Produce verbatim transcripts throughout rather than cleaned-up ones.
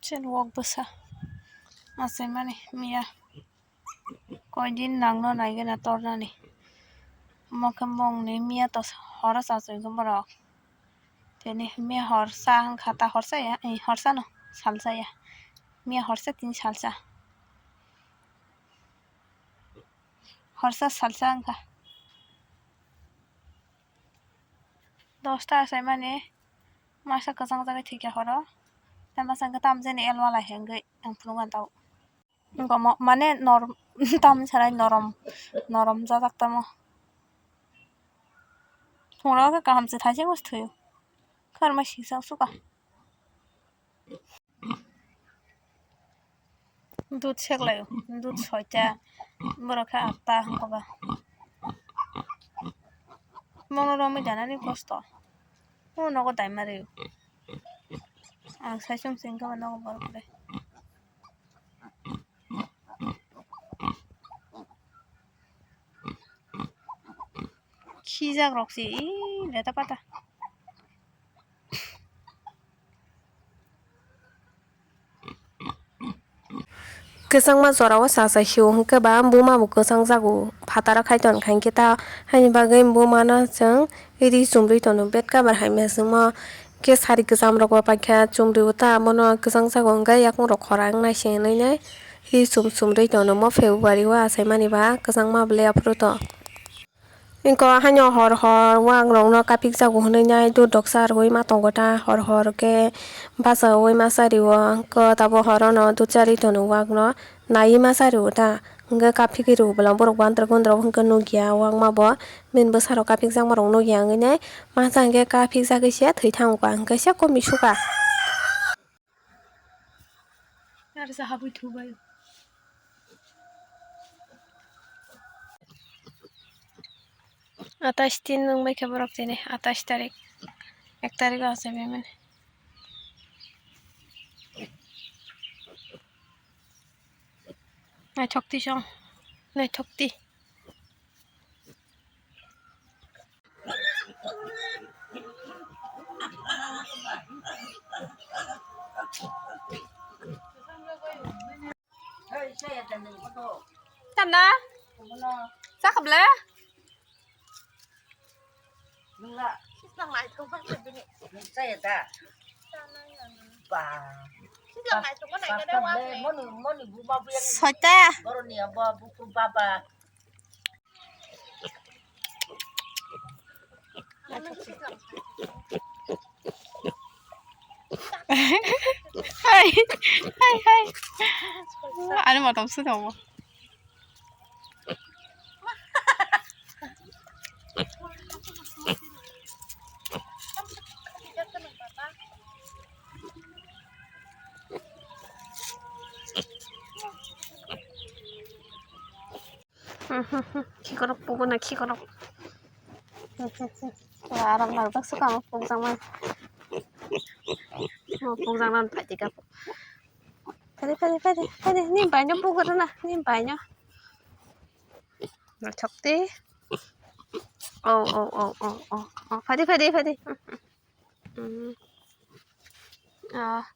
Chini wak bwsa achaimani miya. Koidin nangno naigena tornani. Omo khe mongni miya to horo chachuigwi borok. Tini miya horsa wngkha ta horsa ya, eh, horsa no salsa ya. Miya horsa tini salsa. Horsa salsa wngkha. Dosta achaimani masa kwchang jagwi thwikha horo. Tei masa wngkha tamjani elwala hengwi ang phunukna tao. Wngkha omo mane norom tamni sarai norom norom jajak tamo. Phungrok khe kaham se thaising thwio. Kharma siksa suka. Dud seklaio, dud soita, borok khe atta wngkha ba. Bono romwi danani kosto. O nogo daima rio. Ang sai chwng chwng khe nogo borok le. Khijak rok se, ih, leta pata. Kwchangma jorao cha cha hiyo hwnkhe ba buma bo kwchang jago phataro khai ton kha, hinkhe ta haini bagwi buma no chwng ri chumri tono bed cover hai mechine o, khe sari kwcham rok bo paikha chumri o ta, abono kwchang jago hwnkhe yakung rok khora wngnai se hinwi nai ri chum chumri tono omo February o achaimani ba kwchangma belai aphuru to. Wngkha haino hor hor wagrokno kaphikjago hwnwi nai dudok charwi ma tongo ta, hor hor khe bachaui ma chario. Wngkha tabuk horono dud charwi tono wakno naiwi ma chario ta, hwnkhe kaphigwi rwbo borok bandra gundra wngkha nukya, wakma bo bini bwsarok kaphikjakma rok nukya wngwi nai masa hwnkhe kaphikjagwi se thwi thango ka, hwnkhe se komui suka. Atais tin wngbai khe borok tini atais tarik, ek tarik o achai bai mani. Naithok ti chwng, naithok ti. Tanda? Chakable? Soita. Hai, hai, hai. Ani motom se tongo. Khikorok pugo na khikorok. Aram nang jak sukang pukjakma. Pukjakma phaidi ka. Phadi phadi phadi phadi ni baino pugo na ni baino. Naithok ti. Oh oh oh oh oh oh phadi phadi phadi. Ah.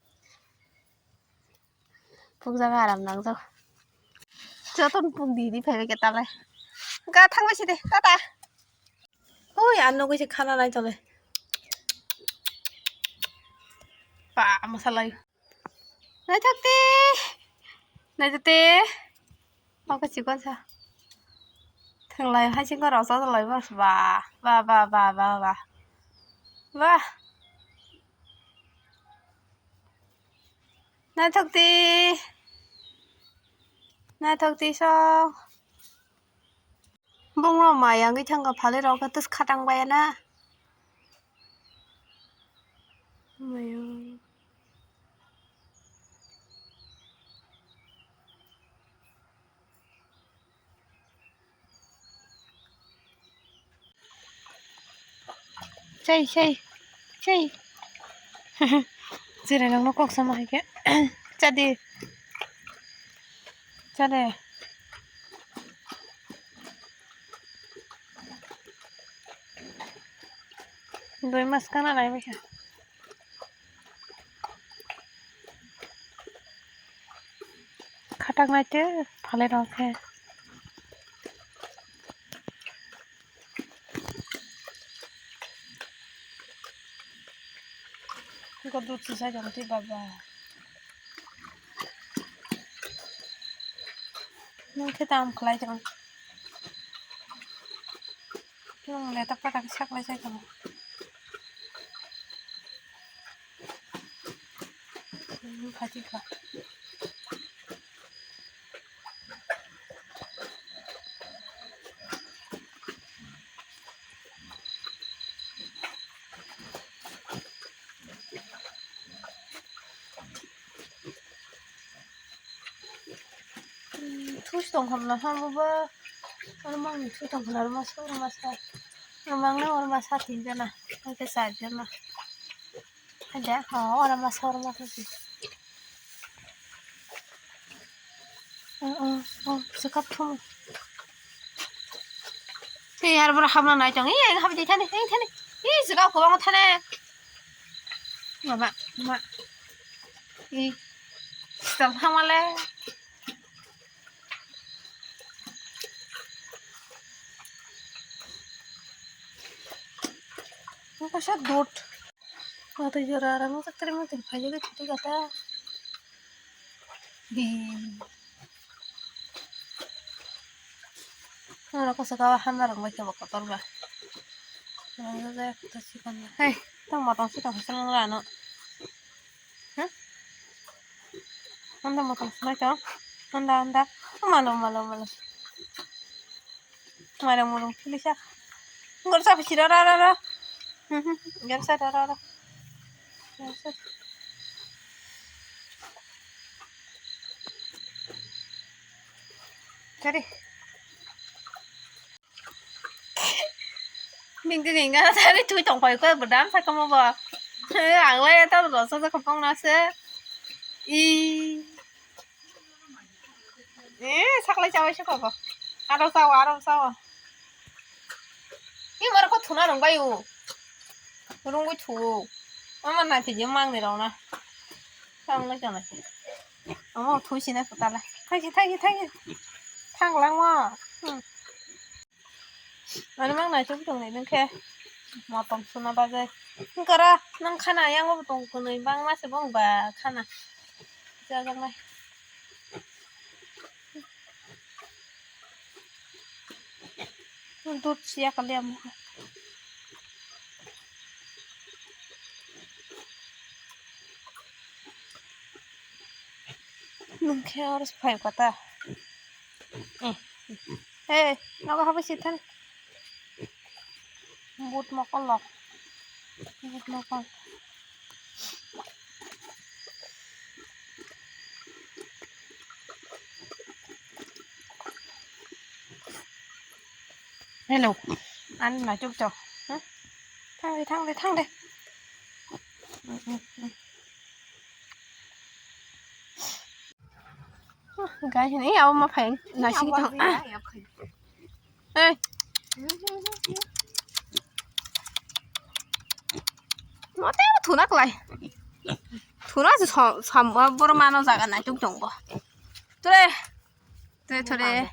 Pukjak aram nang jak. Joto puk di di phaibai khe talai. Ga thangbai si de tata. Oi, ang nugui se khana nai tole. Pa, masalai. Naithok ti. Naithok ti. Oke, chikon sa. Thanglai hai chikon rok sa lai ba. Ba, ba, ba, ba, ba, ba. Ba. Naithok ti. Naithok ti sok. Bongno mai wngwi thangkha phalirok khe twkha tang baiya na. Mayo. Chai, chai, chai. Jirai nokno kok sama hai khe. Chadi. Chade. Dui mas kana lai bikha. Atak nai te phalai rok khe. Iko dut si sai jang twi baba. Nung khe tam khlai jang. Nung le tak tak sak lai sai jang. Nung kha chi kha. Thusi tong kham na ha bo ba. Ano mang ni thusi tong kham na ma sa ma sa. Mang na ma sa tin jana. Ang ke sa jana. Ada ha ora ma sa ora ma thusi. Oh, oh, oh, sekap thum. Tei yar bora hamna nai tong. Ih, ang habi thani, thani, thani. Ih, jega ko bang thani. Mama, mama. Ih, sal hamale. Ang kasa dot. Mata jora ara mo tak teri mo tin phai jage chuti kata. Hi. Oro kasa kawa hamna rok bai khe bo kotor ba. Rang jage ta sikon. Hei, tang motong sikon hasan lang ano. Huh? Anda motong sinai tong. Anda, anda. Malo, malo, malo. Marung murung philisa. Gor sa bisi ra ra ra ra. Hmm, hmm. Gor sa ra ra ra. Gor sa. Kari. Ning di ning ga tari thui tong pai ko bodam sa kamo ba. Ang lai ta ro sa sa khopong na se. I. Eh, saklai chawai se kobo. Aro chawa, aro chawa. Ni mar ko thuna rong bai u. Rong bai thu. Mama na phi je mang ni rong na. Sang lai chana. Amo thui sina putala. Thai si, thai si, thai si. Thang lang mo. Hmm. Ano mang nai chuk tong nai nung khe. Motom suna bagwi. Wngkara nang khana yang bo tong kwnwi bangma se bong ba khana. Jajaknai. Dut siya kali amo. Nung khe oro phai kota. Eh. Hey, nogo habai si thani. But mokol lo. But mokol. Hello. Ani na chuk chuk. Huh? Thang de, thang de, thang de. Hmm, hmm, hmm. Gai hini abo ma phai na sigi thang. Ei. Mote thuna klai. Thuna se sam, sam, bor mano jaga na chuk chuk bo. Ture. Ture, ture.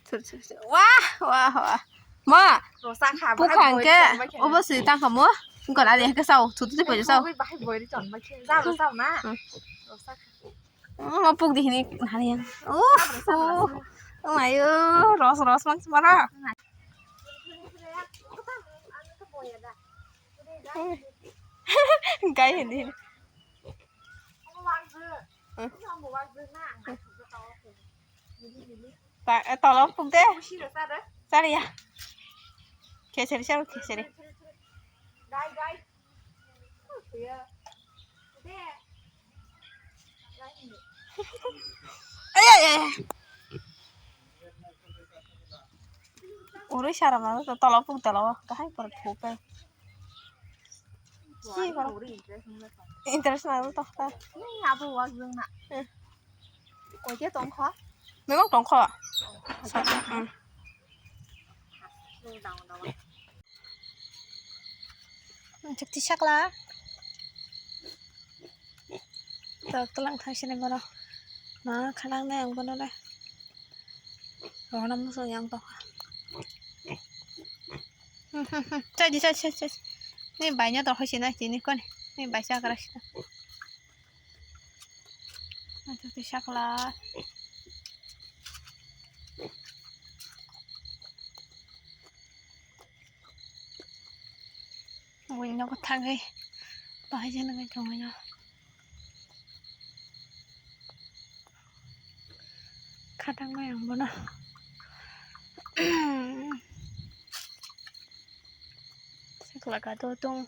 Ture, ture, ture. Wah, wah, wah. Ma. Rosa kha, bukhang bahai ke, boi chon bai khe. Obo si tang kha mo. Ngkon ari ke sao, thu thu poi sao. Bahai boi ri chon bai khe. Jao, jao na. Hmm. Rosa kha. Hmm, ma puk di hini nani yang. Uff, uff. Oh my, oh, ros, ros mang semara. Gai hini hini. Hmm. Ta, eh, tolong puk de. Sari ya. Keseri, sari, keseri. Ay, ay, ay. Uri sara ma to tolong puk tolong. Kahai por puk. Ki koro? Interest na to ta. Ni abo wak jeng na. Eh. Koi ke tong kho? Memang tong kho. Hmm. Chak ti sakla. To tlang thang sini boro. Ma khalang nai ang bono le. Rohorna muchung yang tongkha. Hmm, hmm, hmm. Chai di, chai, chai, chai. Ni baina tongkha sina chini koni. Ni baisa kara sina. Ato ti sakla. Buino kwthagwi bahai jani bai tonglaio. Khatangmai ang bono. Sakla kato tong.